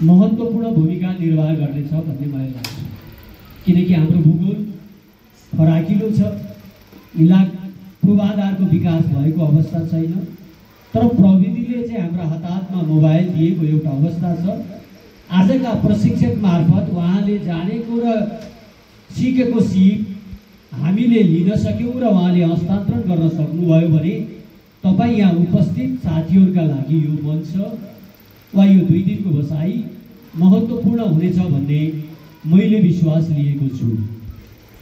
महत्त्वपूर्ण भूमिका निर्वाह गर्नेछ भन्ने मलाई लाग्छ। किनकि हाम्रो भूगोल फराकिलो छ, पूर्वाधारको विकास भएको अवस्था छैन। तर प्रविधिले चाहिँ हाम्रा हातमा मोबाइल दिएको एउटा अवस्था छ। आजका प्रशिक्षक मार्फत उहाँले जानेको र सिकेको सिप हामीले लिन सक्यौँ र उहाँले हस्तान्तरण गर्न सक्नुभयो भने तपाईँ यहाँ उपस्थित साथीहरूका लागि यो मञ्च वा यो 2 दिनको बसाइ महत्त्वपूर्ण हुनेछ भन्ने मैले विश्वास लिएको छु।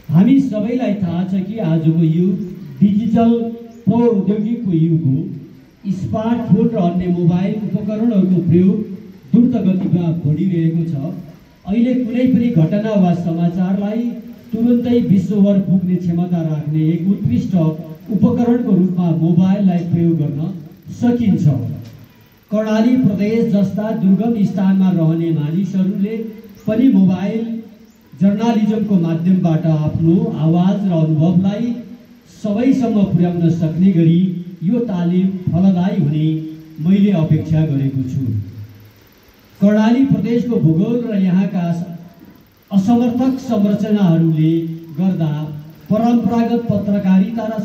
हामी सबैलाई थाहा छ कि आजको युग डिजिटल प्रौद्योगिकीको युग हो। स्मार्टफोन र अन्य मोबाइल उपकरणहरूको प्रयोग द्रुत गतिमा बढिरहेको छ। अहिले कुनै पनि घटना वा समाचारलाई तुरुन्तै विश्वभर पुग्ने क्षमता राख्ने एक उत्कृष्ट उपकरणको रूपमा मोबाइललाई प्रयोग गर्न सकिन्छ। कर्णाली प्रदेश जस्ता दुर्गम स्थानमा रहने मानिसहरूले पनि मोबाइल जर्नालिजमको माध्यमबाट आफ्नो आवाज र अनुभवलाई सबैसम्म पुर्याउन सक्ने गरी यो तालिम फलदायी हुने मैले अपेक्षा गरेको छु। कर्णाली प्रदेशको भूगोल र यहाँका असमर्थक संरचनाहरूले गर्दा परम्परागत पत्रकारिता र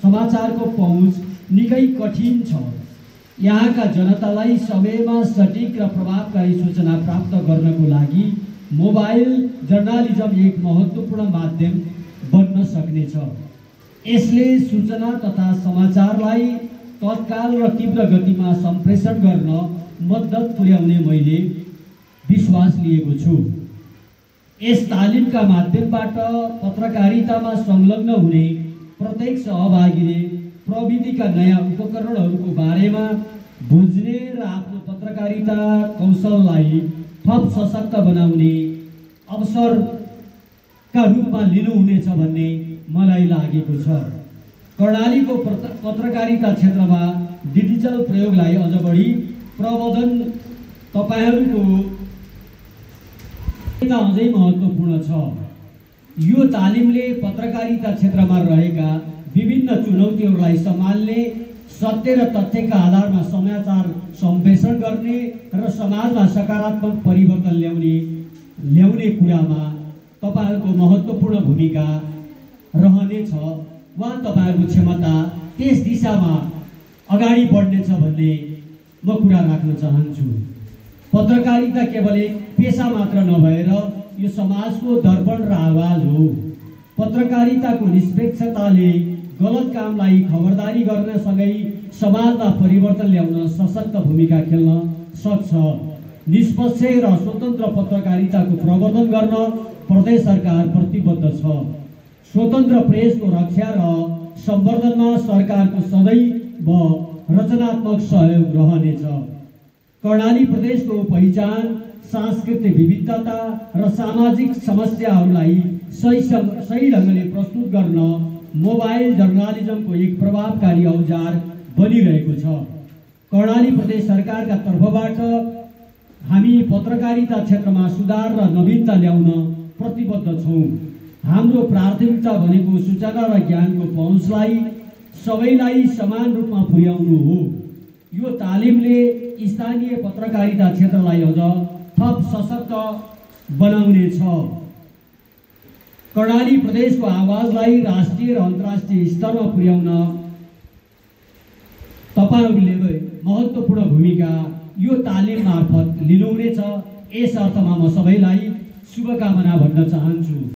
समाचारको पहुँच निकै कठिन छ। यहाँका जनतालाई समयमा सटिक र प्रभावकारी सूचना प्राप्त गर्नको लागि मोबाइल जर्नालिजम एक महत्त्वपूर्ण माध्यम बन्न सक्नेछ। यसले सूचना तथा समाचारलाई तत्काल र तीव्र गतिमा सम्प्रेषण गर्न मद्दत पुर्याउने मैले विश्वास लिएको छु। यस तालिमका माध्यमबाट पत्रकारितामा संलग्न हुने प्रत्येक सहभागीले प्रविधिका नयाँ उपकरणहरूको बारेमा बुझ्ने र आफ्नो पत्रकारिता कौशललाई थप सशक्त बनाउने अवसरका रूपमा लिनुहुनेछ भन्ने मलाई लागेको छ। कर्णालीको पत्रकारिता क्षेत्रमा डिजिटल प्रयोगलाई अझ बढी प्रवर्धन तपाईहरूको अझै महत्त्वपूर्ण छ। यो तालिमले पत्रकारिता क्षेत्रमा रहेका विभिन्न चुनौतीहरूलाई सम्हाल्ने, सत्य र तथ्यका आधारमा समाचार सम्प्रेषण गर्ने र समाजमा सकारात्मक परिवर्तन ल्याउने कुरामा तपाईहरूको महत्त्वपूर्ण भूमिका रहनेछ वा तपाईहरूको क्षमता त्यस दिशामा अगाडि बढ्नेछ भन्ने म कुरा राख्न चाहन्छु। पत्रकारिता केवल एक पेशा मात्र नभएर यो समाजको दर्पण र आवाज हो। पत्रकारिताको निष्पक्षताले गलत कामलाई खबरदारी गर्नसँगै समाजमा परिवर्तन ल्याउन सशक्त भूमिका खेल्न सक्छ। निष्पक्ष र स्वतन्त्र पत्रकारिताको प्रवर्धन गर्न प्रदेश सरकार प्रतिबद्ध छ। स्वतन्त्र प्रेसको रक्षा र सम्वर्धनमा सरकारको सदैव रचनात्मक सहयोग रहनेछ। कर्णाली प्रदेशको पहिचान, सांस्कृतिक विविधता र सामाजिक समस्याहरूलाई सही ढङ्गले प्रस्तुत गर्न मोबाइल जर्नालिजमको एक प्रभावकारी औजार बनिरहेको छ। कर्णाली प्रदेश सरकारका तर्फबाट हामी पत्रकारिता क्षेत्रमा सुधार र नवीनता ल्याउन प्रतिबद्ध छौँ। हाम्रो प्राथमिकता भनेको सूचना र ज्ञानको पहुँचलाई सबैलाई समान रूपमा पुर्याउनु हो। यो तालिमले स्थानीय पत्रकारिता क्षेत्रलाई अझ थप सशक्त बनाउनेछ। कर्णाली प्रदेशको आवाजलाई राष्ट्रिय र अन्तर्राष्ट्रिय स्तरमा पुर्याउन तपाईहरूले महत्त्वपूर्ण भूमिका यो तालिम मार्फत लिनुहुनेछ। यस अर्थमा म सबैलाई शुभकामना भन्न चाहन्छु।